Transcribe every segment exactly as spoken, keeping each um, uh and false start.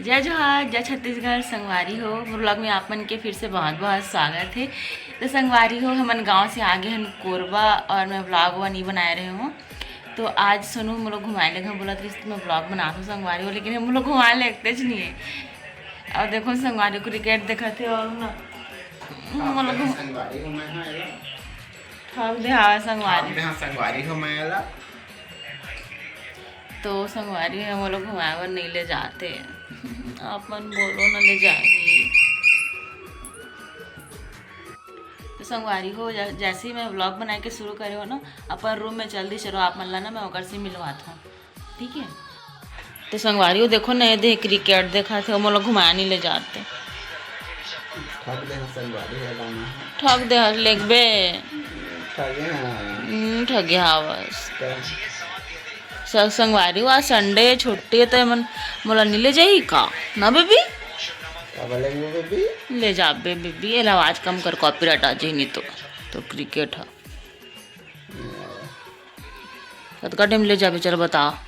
जय जोहार, जय छत्तीसगढ़। संगवारी हो, मोर vlog में आप मन के फिर से बहुत बहुत स्वागत है। तो संगवारी हो, हमन गांव से आगे हन कोरबा और मैं vlog वा नहीं बनाए रहे हूँ। तो आज सोनू मोला घुमाए ले घर बोलत रहिस, तो मैं vlog बनात हूँ संगवारी हो, लेकिन हम लोग घुमाए ले एकटेच नहीं है। और देखो संगवारी, cricket देखत है और ना मोला घुमा- संगवारी हो मैं हाँ एला। ठग दे हावय संगवारी। हाँ संगवारी हो मैं एला। तो संगवारी हम लोग घुमाए बर नहीं ले जाते। आप मन बोलो ना ले जाही। तो संगवारी हो, जै-, जैसे ही मैं vlog बनाए के शुरू करे हो ना, अपन room में चल दी, चलो आप मन ला ना मैं ओकर से मिलवात हूँ, ठीक है? तो संगवारी हो देखो ना, ये दे cricket देखा थे, मोला घुमाए नहीं ले जाते। ठग दे हाँ संगवारी है गाना है। ठग दे हाँ, लेगबे। ठगे हाँ। हम्म, ठगे हाँ बस। क्या? स-, संगवारी हो, आज Sunday छुट्टी है, तो मन मोला नहीं ले जाही का? ना बेबी? का बोलेंगे बेबी? ले जाबे बेबी, एला आवाज कम कर, copyright आ जाही नहीं तो। तो cricket है। कतका time ले जाबे, चल बता।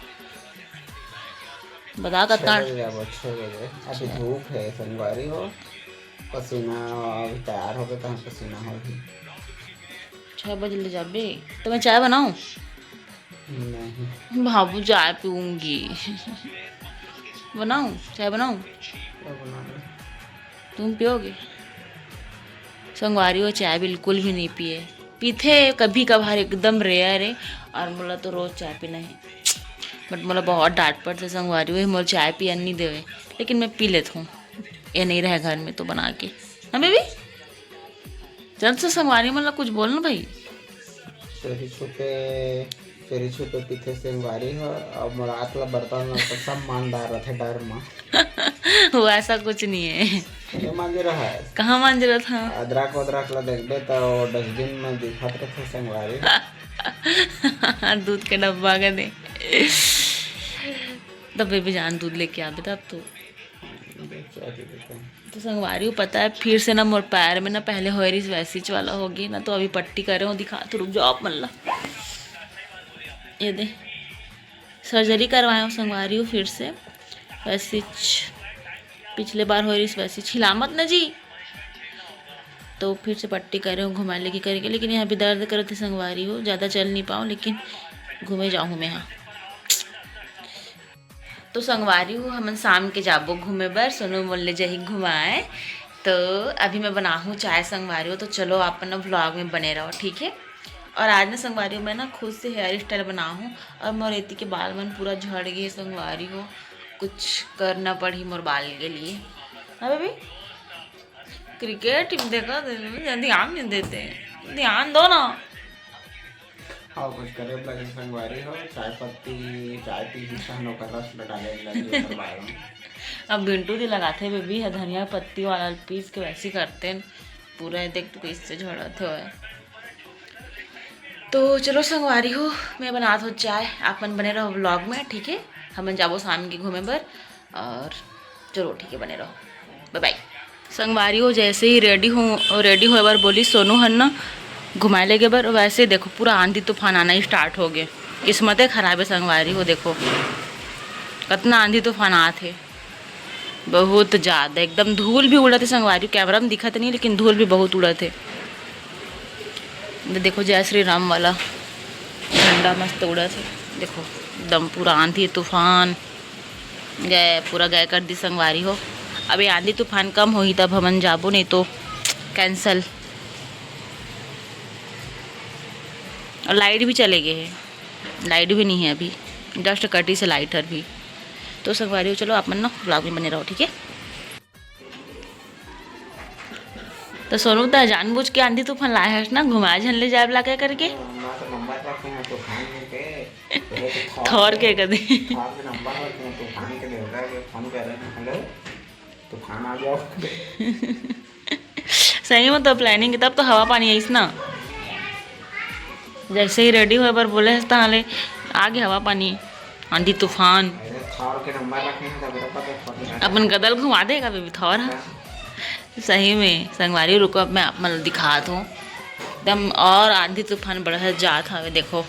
बता कतना। छः बजे जाबो, छः बजे। अभी छः। धूप है संगवारी हो। पसीना अभी तैयार हो गया, कहाँ पसीना हो भी। छः बजे ले जाबे, तो मैं चाय बनाऊँ? नहीं। बाबू, चाय पीऊँगी। बनाऊँ? चाय बनाऊँ? क्या बनाना? तुम पियोगे? संगवारी हो चाय बिल्कुल भी नहीं पिए, पीथे कभी कभार, एकदम rare है। और मोला तो रोज चाय पीना है, but मोला बहुत डांट पड़थे संगवारी हो, मोला चाय पियन नहीं देवे, लेकिन मैं पी लेत हूँ, ये नहीं रहे घर में तो बना के। हाँ बेबी, चल तो संगवारी मन ला कुछ बोल ना भाई। चोरी छुपे, चोरी छुपे पीथे संगवारी हो, अब मोर हाथ ला बर्तन ला तो सब मांजदार रथे डर मा। वो ऐसा कुछ नहीं है। ये मांजे रहा है। कहाँ मांजे रहा था? अदरक वदरक ला देखबे तो वो dustbin में दिखत रथे संगवारी। दूध के डब्बा के दे। तब बेबी जान दूध लेके आबे तब तो। देख, चाय पी लेते हैं। तो संगवारी हो, पता है, फिर से ना मोर पैर में ना पहले होए रहिस वैसीच वाला हो गई ना, तो अभी पट्टी करे हो, दिखा तो रुक जाओ आप मन ला। ये दे, surgery करवाए हो संगवारी हो फिर से, वैसीच पिछले बार होए रहिस वैसीच, हिला मत ना जी। तो फिर से पट्टी करे हो, घुमा लेके करेंगे, लेकिन यहाँ भी दर्द करत है संगवारी हो, ज़्यादा चल नहीं पाओ, लेकिन घूमे जाऊँ मैं यहाँ। तो संगवारी हो, हमन शाम के जाबो घूमे बर, सोनू मोल ले जाही घुमाए। तो अभी मैं बनाहूँ चाय संगवारी हो, तो चलो आप मन vlog में बने रहो, ठीक है? और आज ना संगवारी हो, मैं ना खुद से hair style बनाहूँ और मोर एती के बाल मन पूरा झड़ गए संगवारी हो, कुछ करना पड़ी मोर बाल के लिए। हाँ बेबी, cricket team देखा थे, ध्यान नहीं देते, ध्यान दो ना। हाँ, कुछ करे लगे संगवारी हो, चाय पत्ती, चाय पी के तहन ओकर रस ल डाले लगे ओकर बारे में। अब बिंटू जी लगाथे बेबी ह धनिया पत्ती वाला पीस के वैसी करते हैं। पूरा ये देख तो कैसे झड़त हो। तो चलो संगवारी हो, मैं बनात हो चाय, आप मन बने रहो vlog में, ठीक है? हमन जाबो शाम के घूमे बर। और चलो ठीक है, बने रहो, bye bye। संगवारी हो, जैसे ही ready हो, ready होए बर बोली सोनू हन ना घुमाए लेगे बर, वैसे देखो पूरा आंधी तूफान आना start हो गए। किस्मते खराब है संगवारी हो, देखो कतना आंधी तूफान आत है, बहुत ज़्यादा, एकदम धूल भी उड़त है संगवारी। Camera में दिखत नहीं, लेकिन धूल भी बहुत उड़त है। ये देखो जय श्री राम वाला झंडा मस्त उड़त है, देखो एकदम पूरा आंधी तूफान। गए, पूरा गए कर दी संगवारी हो। अभी आंधी तूफान कम होही तब हमन जाबो, नहीं तो cancel। और light भी चले गए है, light भी नहीं है अभी, just कटी से light हर भी। तो संगवारी हो, चलो आप मन ना vlog में बने रहो, ठीक है? तो सोनू दा जानबूझ के आंधी तूफान लाए हस ना, घुमा झन ले जाए ला के करके। मैं तो नंबर रखे हैं तूफान के। थौर के कदे। थौर के नंबर रखे हैं तूफान के, देवता के फोन कर रहे हैं, "हेलो, तूफान आ जाओ।" सही में तो planning, तब तो हवा पानी आइस ना। जैसे ही ready होए बर बोले हस, तहाले आगे हवा पानी, आंधी तूफान। अरे, थौर के नंबर रखे हैं, तब मेरे पास फोन कर। अपन गदल घुमा देगा बेबी थौर, हाँ। हाँ। सही में संगवारी, रुको, अब मैं आप मन ल दिखात हूँ। एकदम और आंधी तूफान बढ़त जात हवे, देखो।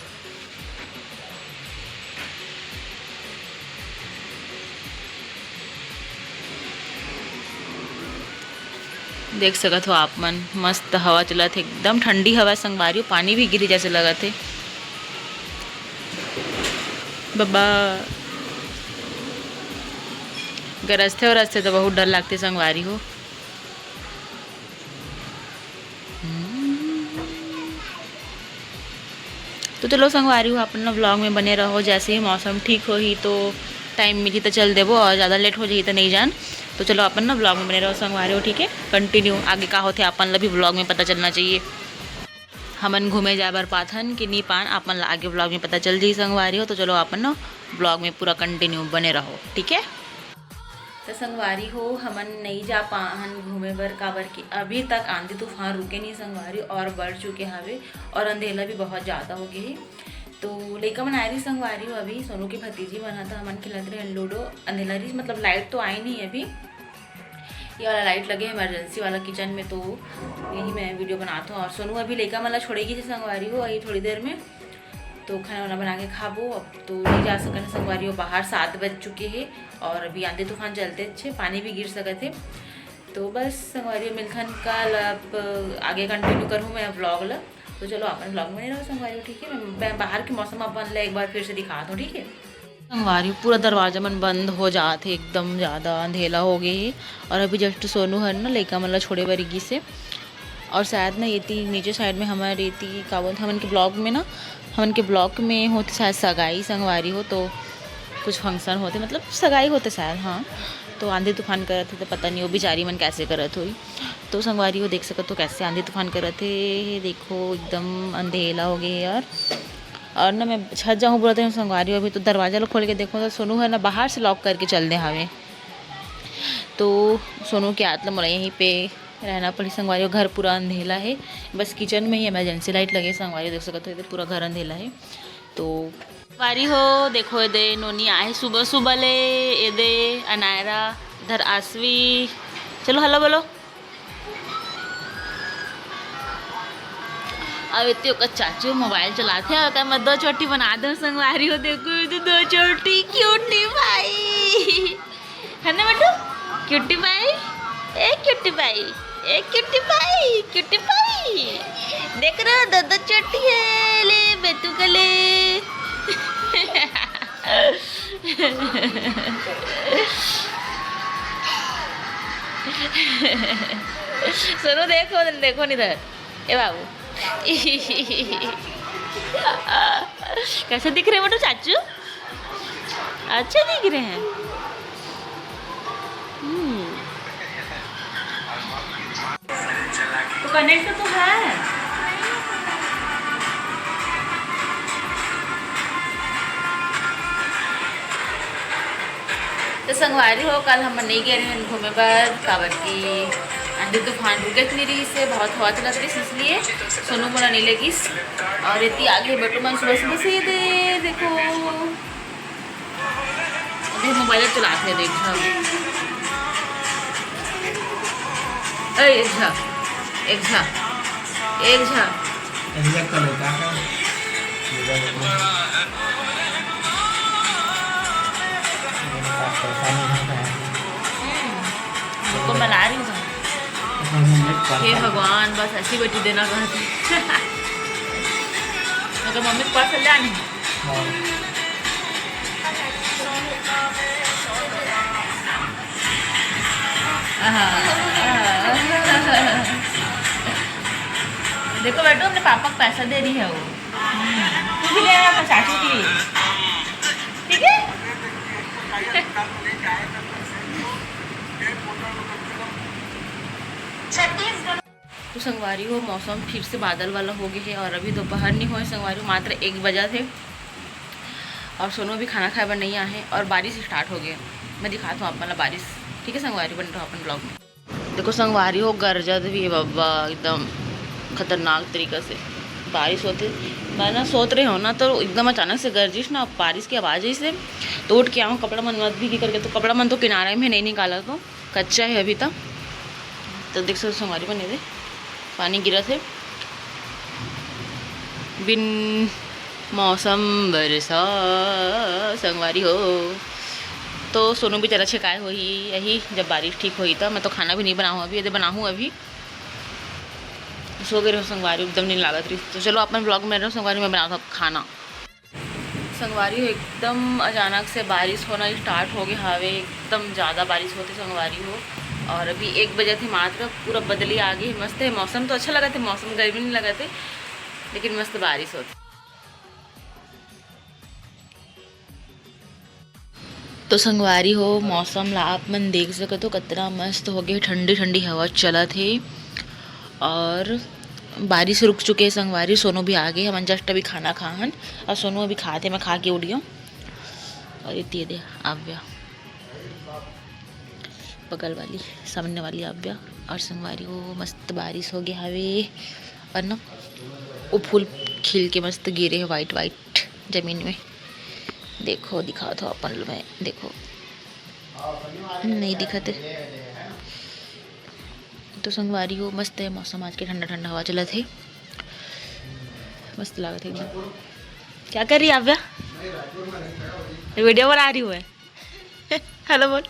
देख सकत हो आप मन, मस्त हवा चलत हे, एकदम ठंडी हवा संगवारी हो, पानी भी गिरी जैसे लगत हे। बाबा, गरजथे और रजथे तो बहुत डर लगथे संगवारी हो। तो चलो संगवारी हो, अपन ना vlog में बने रहो। जैसे ही मौसम ठीक होही तो time मिली तो चल देबो, और ज़्यादा late हो जाही तो नहीं जान। तो चलो अपन ना vlog में बने रहो संगवारी हो, ठीक है। Continue आगे का होथे अपन ला भी vlog में पता चलना चाहिए। हमन घूमे जाए बर पाथन कि नी पान, अपन ला आगे vlog में पता चल जाही संगवारी हो। तो चलो अपन ना vlog में पूरा continue बने रहो, ठीक है। तो संगवारी हो, हमन नहीं जा पाहन घूमे बर, काबर कि अभी तक आंधी तूफान रुके नहीं संगवारी, और बढ़ चुके हवे और अंधेला भी बहुत ज़्यादा हो गए हे। तो लइका मन आए रही संगवारी हो, अभी सोनू के भतीजी मन ह, तो हमन खेलत रहे लूडो। अंधेला रही, मतलब light तो आई नहीं अभी, ये वाला light लगे emergency वाला kitchen में, तो यही मैं video बनात हूँ। और सोनू अभी लइका मन ला छोड़ेगी संगवारी हो, अभी थोड़ी देर में तो खाना वाना बना के खाबो। अब तो नहीं जा सकन संगवारी हो, बाहर सात बज चुके हे और अभी आंधी तूफान चलते अच्छे पानी भी गिर सकत हे। तो बस संगवारी हो, मिलथन कल। अब आगे continue करूँ मैं vlog ला। तो चलो अपन vlog में रहो संगवारी हो, ठीक है। मैं, मैं बाहर के मौसम अपन ला एक बार फिर से दिखात हूँ, ठीक है। संगवारी हो, पूरा दरवाजा मन बंद हो जात हे, एकदम ज़्यादा अंधेला हो गए हे। और अभी just सोनू हर ना लइका मन ला छोड़े बर गिस हे। और शायद ना एती नीचे side में हमारे एती का बोलते, हमन के block में ना, हमन के block में होते शायद सगाई संगवारी हो, तो कुछ function होते, मतलब सगाई होते शायद, हाँ। तो आंधी तूफान करत हे, तो पता नहीं वो बेचारी मन कैसे करत होई। तो संगवारी हो, देख सकत हो कैसे आंधी तूफान करत हे, देखो एकदम अंधेला हो गए यार। और ना मैं छत जाऊँ बोलत हूँ संगवारी हो, अभी तो दरवाजा ला खोल के देखो तो सोनू है ना बाहर से lock करके चल दे हवे। तो सोनू के आत ला मोला यहीं पे रहना पड़ी संगवारी हो। घर पूरा अंधेला है, बस kitchen में ही emergency light लगे संगवारी हो, देख सकत हो एदे पूरा घर अंधेला है। तो संगवारी हो देखो एदे नोनी आए सुबह सुबह ले, एदे अनायरा, इधर आसवी, चलो hello बोलो। अब एती ओकर चाचू mobile चलाथे, ओकर मैं दो चोटी बना दूँ संगवारी हो। देखो ये तो दो चोटी, cutie pie है ना बेटू, cutie pie, ए cutie pie, ए cutie pie, cutie pie। देख रहे हो दो दो चोटी है, ले बेतू के ले। सोनू देखो, देखो नहीं इधर। ए बाबू। कैसे दिख रहे हैं बेटू चाचू? अच्छे दिख रहे हैं। हम्म। तो connect तो है। तो संगवारी हो, कल हमन नहीं गए रहेन घूमे बर, काबर कि आंधी तूफान रुकत नहीं रहिस हे, बहुत हवा चलत रहिस, इसलिए सोनू मोला नहीं लेगिस। और एती आगे बेटू मन सुबह सुबह से दे, देखो, अभी mobile चलाथे, देख झा। ए, एक झा, एक झा, एक झा। रिजेक्ट कर लेता है। मेरे पास पैसा नहीं है। हम्म, रुको, मैं ला रही हूँ। तो हम लोग कर हे भगवान, बस ऐसी बेटी देना कहती। मगर मम्मी के पास ले आनी है। हाँ। आहा, आहा। देखो बेटू, अपने पापा को पैसा दे रही है वो। हम्म। तू भी ले आया अपने चाचू के लिए। ठीक है? तो संगवारी हो, मौसम फिर से बादल वाला हो गया है और अभी दोपहर नहीं हुआ है संगवारी हो, मात्र एक बजा थे और सोनू भी खाना खाए बर नहीं आए हैं और बारिश start हो गया। मैं दिखाता हूँ आप मन ला बारिश, ठीक है संगवारी, बने रहो अपन vlog में। देखो संगवारी हो, गरजत भी है बाबा, एकदम खतरनाक तरीका से बारिश होते। मैं ना सोत रहे हो ना, तो एकदम अचानक से गरजिस ना, बारिश की आवाज़ आई से, तो उठ के आऊँ, कपड़ा मन मत भीगी करके, तो कपड़ा मन तो किनारे में नहीं निकाला, तो कच्चा है अभी तक। तो देख सकते संगवारी बने दे, पानी गिरा थे बिन मौसम बरसा संगवारी हो। तो सोनू बेचारा छेकाय होही, यही जब बारिश ठीक होही त। मैं तो खाना भी नहीं बनाहूँ अभी, ये दे बनाहूँ अभी। सो गे रहेंव संगवारी, एकदम नींद लागत रहिस। तो चलो अपन vlog में रहेंव संगवारी, मैं बनात हँव खाना। संगवारी हो, एकदम अचानक से बारिश होना start हो गे हावे, एकदम ज़्यादा बारिश होथे संगवारी हो। और अभी एक बजे थे मात्र, पूरा बदली आ गे हे, मस्त हे मौसम, तो अच्छा लगत हे मौसम, गर्मी नहीं लगत हे, लेकिन मस्त बारिश होथे। तो संगवारी हो, मौसम ला आप मन देख सकत हो, कतना मस्त हो गे, ठंडी ठंडी हवा चलत हे और बारिश रुक चुके हे संगवारी। सोनू भी आ गे, हमन just अभी खाना खाहन और सोनू अभी खात हे, मैं खा के उठियो। और ये दे आव्या, बगल वाली, सामने वाली आव्या। और संगवारी हो, मस्त बारिश हो गे हावे और ना वो फूल खिल के मस्त गिरे हे white white जमीन में। देखो, दिखावत हँव अपन ल मैं, देखो, नहीं दिखत हे। तो संगवारी हो, मस्त हे मौसम आज के, ठंडा ठंडा हवा चलत हे, मस्त लागत हे एकदम। क्या कर रही है आव्या? Video बना रही हूँ मैं। Hello बोल।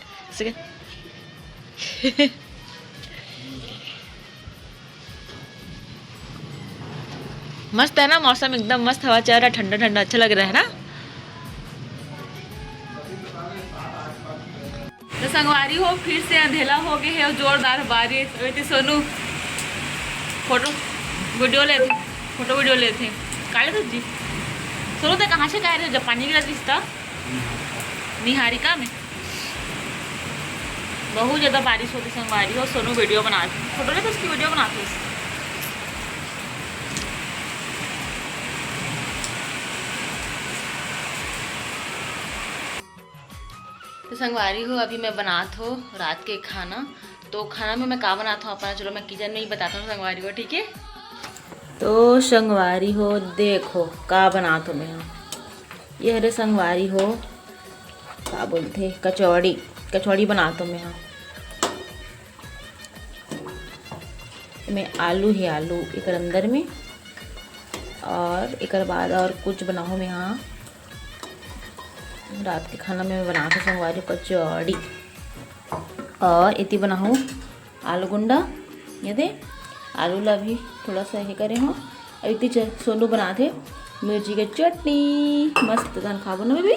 मस्त है ना मौसम, एकदम मस्त हवा चल रहा है, ठंडा ठंडा, अच्छा लग रहा है ना। तो संगवारी हो, फिर से अंधेला हो गे हे और जोरदार बारिश। अभी तो सोनू फोटो वीडियो लेथे, फोटो वीडियो लेथे। काले तो जी सोनू, ते कहाँ से कह रहे हो जब पानी गिरा रिश्ता निहारिका में? बहुत ज़्यादा बारिश होती संगवारी हो। सोनू वीडियो बनात, फोटो ले तो उसकी वीडियो बनाते। तो संगवारी हो, अभी मैं बनात हो रात के खाना। तो खाना में मैं का बनात हूँ अपना, चलो मैं किचन में ही बताता हूँ संगवारी हो, ठीक है? तो संगवारी हो, देखो का बनात हूँ मैं। ये हरे संगवारी हो, का बोलथे, कचौड़ी, कचौड़ी बनात हूँ मैं। मैं आलू ही आलू एकर अंदर में, और एकर बाद और कुछ बनाहूँ मैं। हाँ, रात के खाना में बनात हूँ संगवारी कचौड़ी, और एती बनाहूँ आलू गुंडा। ये दे, आलू ला भी थोड़ा सा ये करे हूँ। और इतनी च-, सोनू बनात हे मिर्ची के चटनी, मस्त तन खाबो ना बेबी।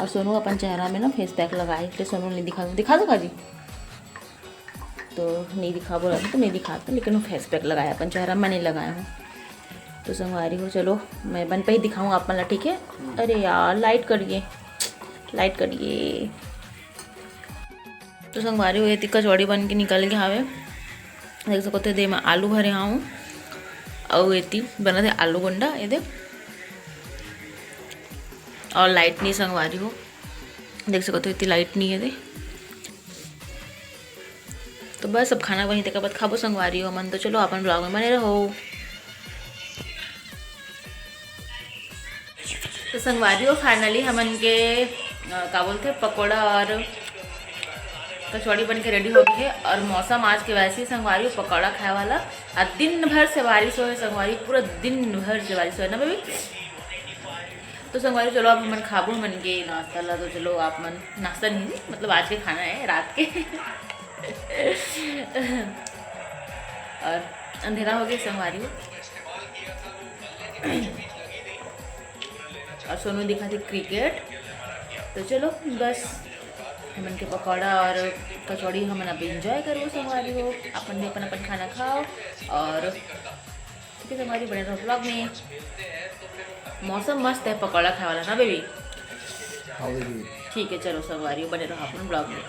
और सोनू अपन चेहरा में ना फेस पैक लगाए, इसलिए सोनू नहीं दिखा, दिखा दो काजी। तो नहीं दिखाबो रहता तो नहीं दिखाता, लेकिन वो फेस पैक लगाया अपन चेहरा, मैं नहीं लगाया हूँ। तो संगवारी हो, चलो मैं बन पे ही दिखाऊँ आप मन ला, ठीक है? अरे यार, लाइट कट गई, लाइट कट गई। तो संगवारी हो, एती कचौड़ी बन के निकल के हावे। देख सकत हो, दे मैं आलू भरे हूँ, अउ एती बनत हे आलू गोंडा, ये दे। और लाइट नहीं संगवारी हो, देख सकत हो, एती लाइट नहीं है दे। तो बस अब खाना वहीं तक, अब खाबो संगवारी हो मन। तो चलो अपन ब्लॉग में बने रहो। तो संगवारी हो, finally हमन के, अ, का बोलथे, पकौड़ा और कचौड़ी बन के रेडी हो गई है। और मौसम आज के वैसे ही संगवारी हो पकौड़ा खाए वाला, और दिन भर से बारिश हो है संगवारी, पूरा दिन भर से बारिश हो है ना बेबी। तो संगवारी, चलो अब हमन खाबो हमन के नाश्ता ला। तो चलो आप मन, नाश्ता नहीं, मतलब आज के खाना है रात के। और अंधेरा हो गया संगवारी हो। और सोनू दिखा थे क्रिकेट। तो चलो बस, हमन के पकौड़ा और कचौड़ी हमन अब एंजॉय करो संगवारी हो, अपन भी अपन अपन खाना खाओ। और ठीक है संगवारी, बने रहो ब्लॉग में। मौसम मस्त है पकौड़ा खाए वाला ना बेबी? हाँ बेबी। ठीक है, चलो संगवारी हो, बने रहो अपन ब्लॉग में।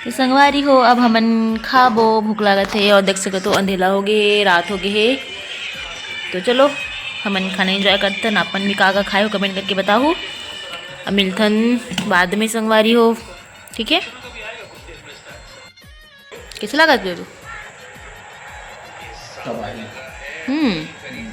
तो संगवारी हो, अब हमन खाबो, भूख लागत हे, और देख सकत हो अंधेला हो गे, रात हो गे हे। तो चलो हमन खाना एंजॉय करतन, अपन भी का का खाए हो कमेंट करके बताहू। अब मिलथन बाद में संगवारी हो, ठीक है? कैसे लागत बेबी? तबाही। हम्म।